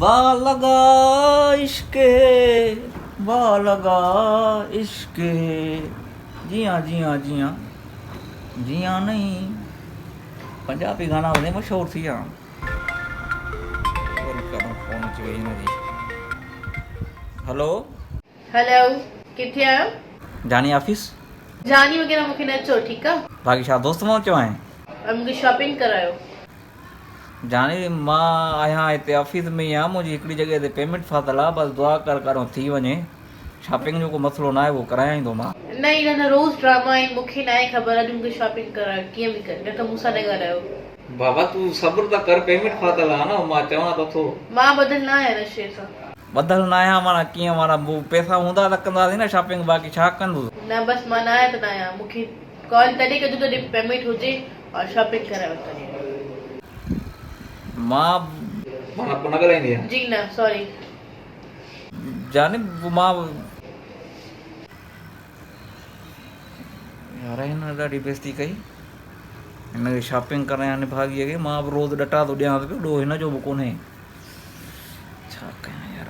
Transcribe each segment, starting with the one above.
وا لڳا عشق هي وا لڳا عشق هي جيان جيان جيان جيان نهين پنجابي گانا وڌي مشهور ٿي ويا وري ڪڏهن فون اچي وئي هن جي هلو. هلو ڪٿي آهيو. جاني آفيس. جاني وغيره مونکي نه چئو ٺيڪ آ. باقي ڇا دوست مان چوانء. ۽ مونکي شاپنگ ڪرايو. جاني مان آهيان هتي آفيس ۾ ئي آهيان منهنجي هڪڙي جڳهه تي پيمنٽ ڦاٿل آهي بس دعا ڪر ڪارو ٿي وڃي شاپنگ جو ڪو مسئلو ناهي اهو ڪرايان ئي ٿو مان. نه اهڙا نه روز ڊراما آهن مونکي ناهي خبر اڄ مونکي شاپنگ ڪرايو ڪيئن به ڪري نه ته مون سان نه ڳالهايو. بابا تون صبر ته ڪر پيمنٽ ڦاٿل آهي نه مان چوان ته ٿو. مان ٻڌل نه آهيان هن شيء سان. ٻڌل نه آهيان معنيٰ ڪيئن معنيٰ پئسا هوندا ته ڪنداسين نه شاپنگ باقي ڇا ڪندس. نه بس مان نه آهيان ته نه آهيان مونکي ڪال تڏهن ڪجو جڏهن پيمينٽ هجي اور شاپنگ ڪرايو تڏهن. مان معنيٰ پوء نه ڳالهائيندي آهيان. جي نه سوري. جانب مان يار هن ڏاڍي بيستي ڪئي هن کي شاپنگ ڪرايان نڀاڳيء کي مان به روز ڏٽا ٿو ڏيانس پيو ڏوهه هن جو به ڪونهي. ڇا ڪيان يار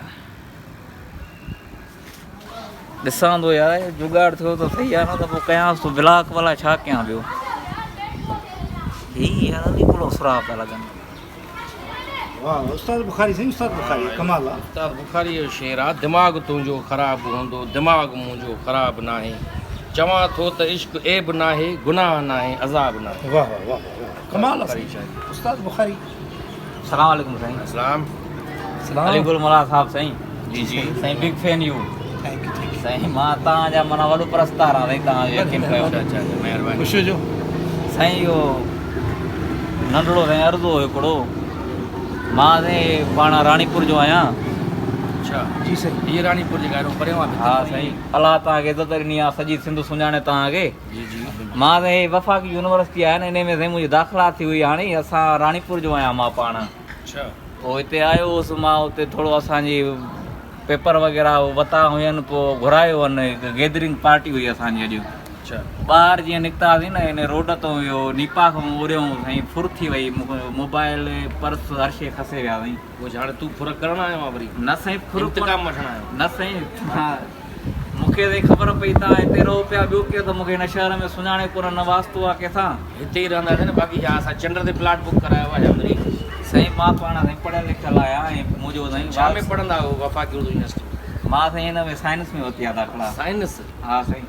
ڏسان ٿو يار جگاڙ ٿيو ته صحيح آ نه ته پوء ڪيانس ٿو بلاڪ ڀلا ڇا ڪيان ٻيو هي يار علي گل سراخ پيا لڳن. واه استاد بخاري سائين استاد بخاري ڪمال آ. استاد بخاري جو شعر آ دماغ تنهنجو خراب هوندو دماغ منهنجو خراب ناهي چوان ٿو ته عشق عيب ناهي گناهه ناهي عذاب ناهي. واه واه واه واه ڪمال آ سائين استاد بخاري. سلام عليڪم سائين. سلام. سلام. علي گل ملاح صاحب سائين. جي جي. سائين big fan you. Thank you thank you. سائين مان توهان جا معنيٰ وڏو پرستار آهيان سائين توهان جو يقين ڪيو. اچها اچها مهرباني. خوش هجو. سائين اهو ننڍڙو سائين عرض هو هڪڙو مان سائين پاڻ راڻيپور جو آهيان. اچها. جي سائين. هي راڻيپور جي گهرو پريون آ. ها سائين الله توهان کي عزت ڏني آ سڄي سنڌ سڃاڻي توهان کي. جي جي. مان سائين هي وفاقي يونيورسٽي آهي نه انهي ۾ سائين منهنجي داخلا ٿي هئي هاڻي اسان راڻيپور جو آهيان مان پاڻ اڇا. پوء هتي آيو هوس مان اتي ٿورو اسان جي پيپر وغيره وتا هين پوء گهرايو هن هڪ گيدرنگ پارٽي هئي اسان جي اڄ اڇا. ٻاهر جيئن نڪتاسين نه ان روڊ تون اهو نيپا کان اوريون سائين ڦر ٿي وئي موبائل پرس هر شي کسي ويا سائين. پوء هاڻي تون ڦر ڪرڻ آيو آهين وري؟ نه سائين ڦر انتقام وٺڻ آيو آهين. نه سائين مون کي سائين خبر پئي تان هتي رهو پيا ٻيو ڪير ته مون کي هن شهر ۾ سڃاڻي ڪونه نه واسطو آ ڪنهن سان. هتي ئي رهنداسين نه باقي ڇا اسان چنڊ تي پلاٽ بڪ ڪرايو آ ڇا مري. سائين مان پاڻ سائين پڙهيل لکيل آهيان ۽ منهنجو سائين ڇا ۾ پڙهندا آهيو وفاقي اردو يونيورسٽي ۾؟ مان سائين هن ۾ سائنس ۾ ورتي آ داخلا. سائنس؟ ها سائين.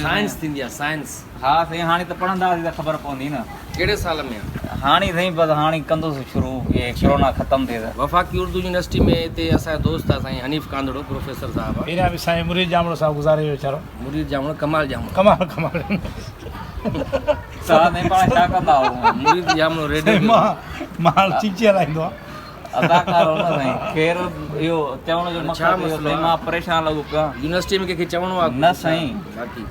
سائنس ٿيندي آ سائنس. ها سائين هاڻي ته پڙهنداسين ته خبر پوندي نه. ڪهڙي سال ۾ آ؟ هاڻي سائين بس هاڻي ڪندس شروع اهي ڪرونا ختم ٿئي ته. وفاقي اردو يونيورسٽي ۾ هتي اسان جو دوست آ سائين حنيف ڪانڌڙو پروفيسر صاحب آ. پهريان به سائين مريد ڄامڙو صاحب گذاري ويو ويچارو. مريد ڄامڙو ڪمال ڄامڙو. ڪمال ڪمال. توهان سائين پاڻ ڇا ڪندا آهيو؟ مريد ڄامڙو ريڊيو سائين مان مان چيچي هلائيندو آهيان. اداڪار هو نه سائين. خير اهو چوڻ جو مقصد اهو سائين مان پريشان لڳو پيو آهيان. يونيورسٽي ۾ ڪنهن کي چوڻو آ نه سائين. باقي.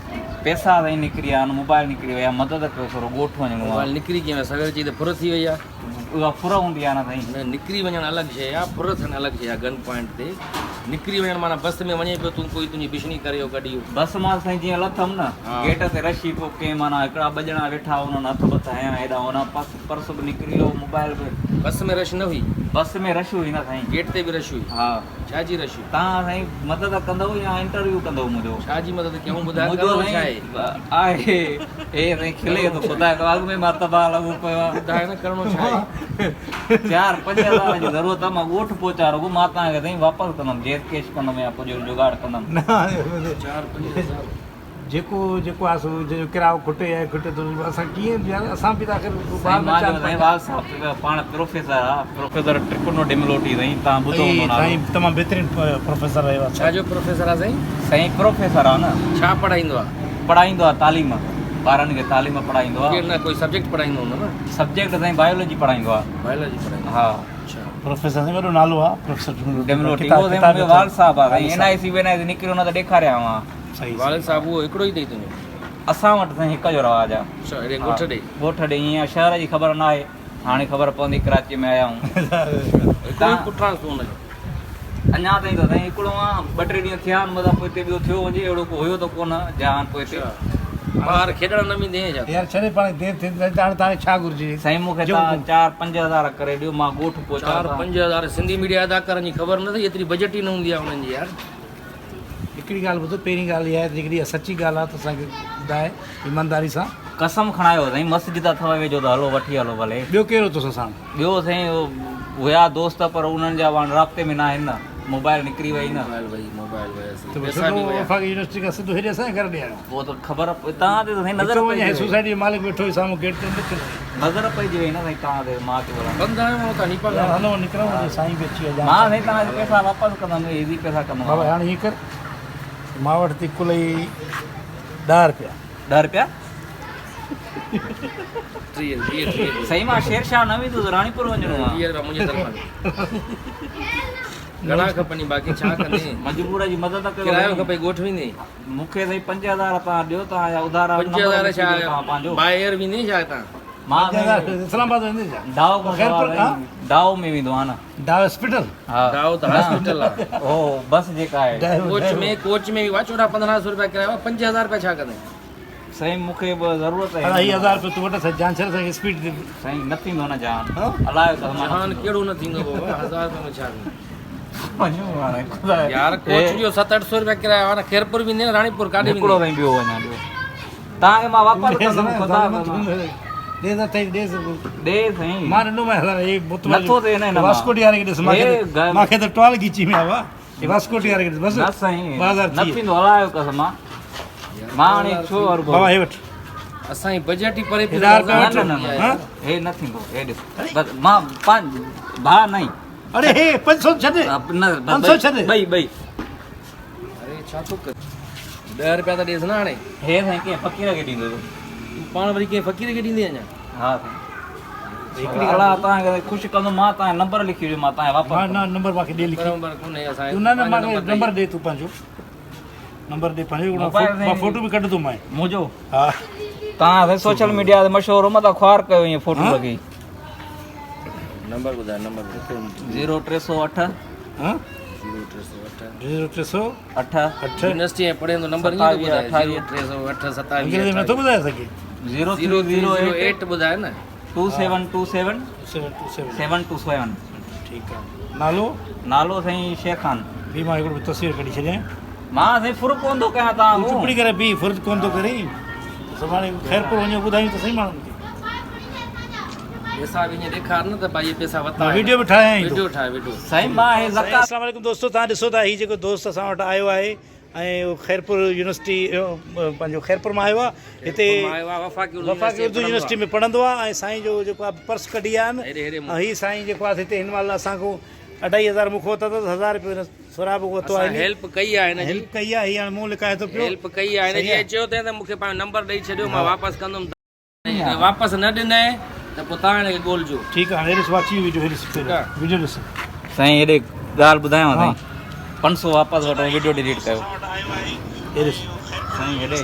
پيسا سائين نڪري ويا آهن موبائل نڪري ويا مدد ڪيو ٿورو ڳوٺ وڃڻو آ. موبائل نڪري ڪيئن ويو سوير چئي ته ڦر ٿي وئي آ. اها ڦر هوندي آ نه سائين. نه نڪري وڃڻ الڳ شيء آ ڦر ٿيڻ الڳ شيء آ گن پوائنٽ تي نڪري وڃڻ معنيٰ بس ۾ وڃين پيو تون ڪوئي تنهنجي بشني ڪري ويو ڪڍي ويو. بس مان سائين جيئن لٿم نه گيٽ تي رش ئي پوء ڪنهن معنيٰ هڪڙا ٻه ڄڻا ويٺا انهن هٿ ٻٿ هنيا هيڏانهن هوڏانهن پس پرس به نڪري ويو موبائل به. بس ۾ رش نه هئي. بس ۾ رش هئي نه سائين. گيٽ تي به رش هئي. ها. ڇا جي رش هئي؟ توهان سائين مدد ڪندؤ يا انٽرويو ڪندؤ منهنجو؟ ڇا جي مدد ڪيون ٻڌاء ڪرڻو ڇا آهي؟ آهي هي سائين کلي ٿو خدا کان اڳ ۾ مان تباهه لڳو پيو آهيان. ٻڌاء نه ڪرڻو ڇا آهي؟ 4-5 هزار جي ضرورت آهي مان ڳوٺ پهچان رڳو مان توهان کي سائين واپس ڪندم جيس ڪيش ڪندم يا ڪجهه جگاڙ ڪندم. نه 4-5 هزار. جيڪو جيڪو آهي سو جنهن جو ڪرايو کٽي يا کٽي ٿو اسان ڪيئن يار اسان به ته آخر ٻار بچا سائين والد صاحب پاڻ پروفيسر آ پروفيسر ٽڪنو ڊملوٽي سائين تان ٻڌو هوندو نالو. سائين تمام بهترين پروفيسر رهيو آ. ڇا جو پروفيسر آ سائين؟ سائين پروفيسر آ نه. ڇا پڙهائيندو آ؟ پڙهائيندو آ تعليم ٻارن کي تعليم پڙهائيندو آ. ڪير نه ڪوئي سبجيڪٽ پڙهائيندو هوندو نه؟ سبجيڪٽ سائين بائيولوجي پڙهائيندو آ. بائيولوجي پڙهائيندو ها. اڇا. پروفيسر سائين وڏو نالو آ پروفيسر ڊملوٽي اهو سائين منهنجو والد صاحب آ سائين اين آء سي وين آء سي نڪريو نه ته ڏيکاريان ها. والد صاحب اهو هڪڙو ئي اٿئي تنهنجو؟ اسان وٽ سائين هڪ جو رواج آ. اڇا هيڏي ڳوٺ ڏي. ڳوٺ ڏي ائين آ شهر جي خبر ناهي هاڻي خبر پوندي ڪراچي ۾ آيا آهيون. هڪڙو ئي پٽ آنس تون ان جو؟ اڃا تائين ته سائين هڪڙو آ ٻه ٽي ڏينهن ٿيا آهن متان پوئتي ٻيو ٿيو هجي اهڙو ڪو هيو ته ڪونه جهان پوئتي. ٻاهر کيڏڻ نه ويندين ڇا؟ يار ڇڏي پاڻ دير ٿي ٿي ته هاڻي توهان کي ڇا گهرجي؟ سائين مون کي توهان چار پنج هزار ڪري ڏيو مان ڳوٺ پهچان چار پنج هزار سنڌي ميڊيا اداڪارن جي خبر نه اٿئي ايتري بجيٽ ئي نه هوندي آهي انهن جي يار. هڪڙي ڳالهه ٻڌ پهرين ڳالهه اها آهي ته جيڪڏهن اها سچي ڳالهه آهي ته اسان کي ٻڌاء ايمانداري سان. قسم کڻايو سائين مسجد اٿو ويجهو ته هلو وٺي هلو ڀلي. ٻيو ڪير هو توسان ساڻ؟ ٻيو سائين هيا دوست پر انهن جا هاڻ رابطي ۾ ناهن نه موبائل نڪري وئي نه. موبائل وئي موبائل ويس ته پئسا به سڌو ويا. وفاقي يونيورسٽي کان سڌو هيڏي اسان جي گهر ڏي آيو. پوء ته خبر توهان تي ته سائين نظر هتو پئجي وڃي وئي. سوسائٽي جو مالڪ ويٺو هو سامهون گيٽ تي نڪري. نظر پئجي وئي نه سائين توهان تي مان ٿي بولان. بند آهيو مان اتان نيپال يار هلو نڪرون جو سائين به اچي ويا جان. مان سائين توهان کي پئسا واپس ڪندم ايزي پئسا ڪندم. بابا هاڻي هيئن ڪر مان وٽ ٿي ڪل ئي ڏهه رپيا. ڏهه رپيا؟ ٽيهه ٽيهه ٽيهه. سائين مان شير شاهه نه ويندس راڻيپور وڃڻو آ. 20 رپيا منهنجي طرفان. گهڻا کپني باقي ڇا ڪندين؟ مجبور جي مدد ڪيو. ڪرايو کپئي ڳوٺ ويندين؟ مون کي سائين 5000 توهان ڏيو توهان جا اڌارا 5000 ڇا باء ايئر ويندين ڇا هتان؟ مان اسلام آباد ويندين ڇا؟ ڊائو کان خيرپور کان ڊائو ۾ ويندو آهيان نه. Dow hospital? ها ڊائو ته هاسپيٽل آ. هو بس جيڪا آهي. ڪوچ ۾ ڪوچ ۾ ويو آ 14 15 سو رپيا ڪرايو آ 5000 رپيا ڇا ڪندين؟ سائين مون کي به ضرورت آهي. اڙائي هزار رپيا تون وٺ سائين جان ڇڏ اسان کي اسپيڊ ڏي. سائين نه ٿيندو نه جان الله جو قسم آ نه جهان ٿيندو. ڪهڙو نه ٿيندو بابا هزار رپيا ۾ ڇا ٿيندو. وڃون هاڻي خدا يار ڪوچ جو 7 8 سو رپيا ڪرايو آ نه خيرپور ويندين نه راڻيپور ڪاڏي ويندين. هڪڙو سائين ٻيو وڃان ڏيو توهان کي مان واپس ڪندم خدا جو قسم ڏي ته ٿئي ڏي ڏي سائين مان ڏنو مان هزار هي بت نٿو ٿئي نه هن مان واسڪو ڊي واري کي ڏس مان کي ته ٽوال گيچي ۾ آوا واسڪو ڊي واري کي ڏس بس نه سائين ٻه هزار نه ٿيندو الله جو قسم آ مان هاڻي ڇو هربو بابا هي وٺ اسان جي بجيٽ ئي پري پئي هزار رپيا وٺ نه نه نه هي نه ٿيندو هي ڏس بس مان پنج ڀا نه اڙي هي 500 ڇڏ نه 500 ڇڏ ٻئي ٻئي اري ڇا ٿو ڪرين 10 رپيا ته ڏيس نه هاڻي هي سائين ڪنهن فقير کي ڏيندو تون پاڻ وري ڪنهن فقير کي ڏيندين اڃا ها سائين هڪڙي الله توهان کي خوش ڪندو مان توهان نمبر لکي ڏيو مان توهان واپس نه نمبر مان کي ڏي لکي نمبر ڪونهي اسان تون نه نه مان کي نمبر ڏي تون پنهنجو نمبر ڏي پنهنجو مان فوٽو به ڪڍندو مانء منهنجو ها توهان سوشل ميڊيا تي مشهور هو متان خوار ڪيو ائين فوٽو لڳي نمبر ٻڌاء نمبر 0308 ها 0308 0308 8 يونيورسٽي ۾ پڙهين ٿو نمبر ائين ٿو ٻڌائي 0308 27 انگريزي ۾ نٿو ٻڌائي سگهي 0308 ٻڌائي نه 2727 727 727 ٺيڪ آ نالو نالو سائين شيخ خان بي مان هڪڙو تصوير ڪڍي ڇڏيان مان سائين ڦر ڪون ٿو ڪيان تان تون چپڙي ڪري بي ڦر ڪون ٿو ڪرين سڀاڻي خيرپور وڃي ٻڌايون ته سهي ماڻهن کي پيسا به ائين ڏيکار نه ته ڀائي اهي پيسا ورتا آهن ويڊيو به ٺاهيان ٿو ويڊيو ٺاهه ويڊيو سائين مان هي زڪوات السلام عليڪم دوستو توهان ڏسو ٿا هي جيڪو دوست اسان وٽ آيو آهي ۽ اهو خيرپور يونيورسٽي پنهنجو خيرپور مان آيو آهي هتي وفاقي اردو يونيورسٽي ۾ پڙهندو آهي ۽ سائين جو جيڪو آهي پرس ڪڍي آيا آهن ۽ هي سائين جيڪو آهي هتي هن مهل اسان کان اڍائي هزار مون کان ورتا اٿس هزار رپيو هن سهراب کان ورتو آهي هيلپ ڪئي آهي هن جي هيلپ ڪئي آهي هي هاڻي منهن لڪائي ٿو پيو هيلپ ڪئي آهي هن جي ۽ چيو اٿئي ته مون کي پنهنجو نمبر ڏئي ڇڏيو مان واپس ڪندم واپس نه ڏنئي ته پوء توهان هن کي ڳولجو. ٺيڪ آ هاڻي ڏس واچي ويڊيو هي ڏس ويڊيو ڏس. سائين هيڏي ڳالهه ٻڌايانو سائين 500 واپس وٺو ويڊيو ڊيليٽ ڪيو. هي ڏس. سائين هيڏي.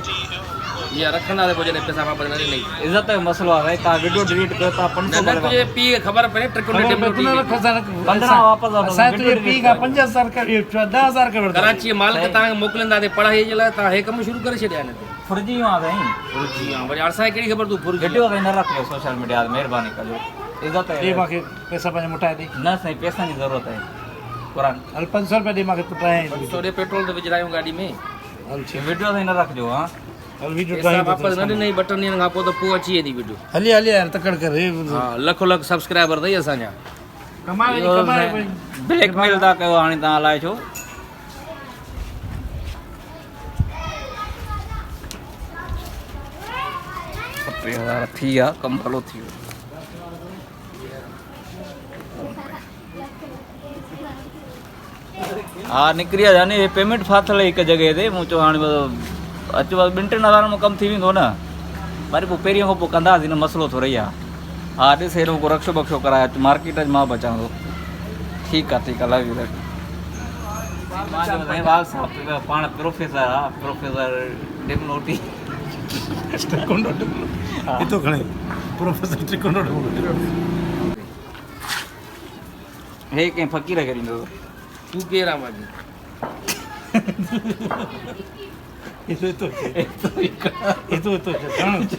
اها رکندا ته پوء جڏهن پئسا واپس نه ڏنئي. عزت جو مسئلو آ سائين توهان ويڊيو ڊيليٽ ڪيو توهان 500 نه نه تنهنجي پيء کي خبر پئي ٽرڪن ۾ ڊبلو ٽي 15 واپس وٺو اسان تنهنجي پيء کان 5000 10000 ڪري ورتا. ڪراچي مالڪ توهان کي موڪليندا ته پڙهائي جي لاء توهان هي ڪم شروع ڪري ڇڏيا آهن. ڦرجي ويو آهيان سائين. ڦرجي ويو آهيان وري اسان کي ڪهڙي خبر تون ڦرجي ويڊيو سائين نه رکجو سوشل ميڊيا تي مهرباني ڪجو عزت ڏي مان کي پئسا پنهنجا موٽائي ڏي. نه سائين پئسن جي ضرورت آهي قرآن. هل 500 روپيا ڏي مان کي پٽرايان 500 ڏي پيٽرول ته وجهرايون گاڏي ۾. هل ٺيڪ ويڊيو سائين نه رکجو ها. هل ويڊيو پئسا واپس نه ڏنئي ٻه ٽن ڏينهن کان پوء ته پوء اچي ويندي ويڊيو. هلي هلي يار تڪڙ ڪر هي ها لک لک سبسڪرائبر اٿئي اسان جا. ڪمائي ڪمائي بليڪ ميل ٿا ڪيو هاڻي توهان الائي ڇو. ٽي هزار ٿي ويا ڪم ڀلو ٿي ويو. ها نڪري آيا جاني هي پيمنٽ ڦاٿل هئي هڪ جڳهه تي مون چيو هاڻي اچ بس ٻن ٽن هزارن ۾ ڪم ٿي ويندو نه وري پوء پهرين کان پوء ڪنداسين نه مسئلو ٿورئي آ ها ڏس هيڏو ڪو رڪشو بڪشو ڪرائي اچ مارڪيٽ اچ مان به اچان ٿو ٺيڪ آ ٺيڪ آ لو يو لو يو پاڻ پروفيسر آ پروفيسر ڊملوٽي ٽرڪونڊو ڊملوٽي هتو کڻي پروفيسر ٽرڪونڊو ڊملوٽي هي ڪنهن فقير کي ڏيندو تون ڪير آ ماجي. ايترو ايترو ايترو ايترو.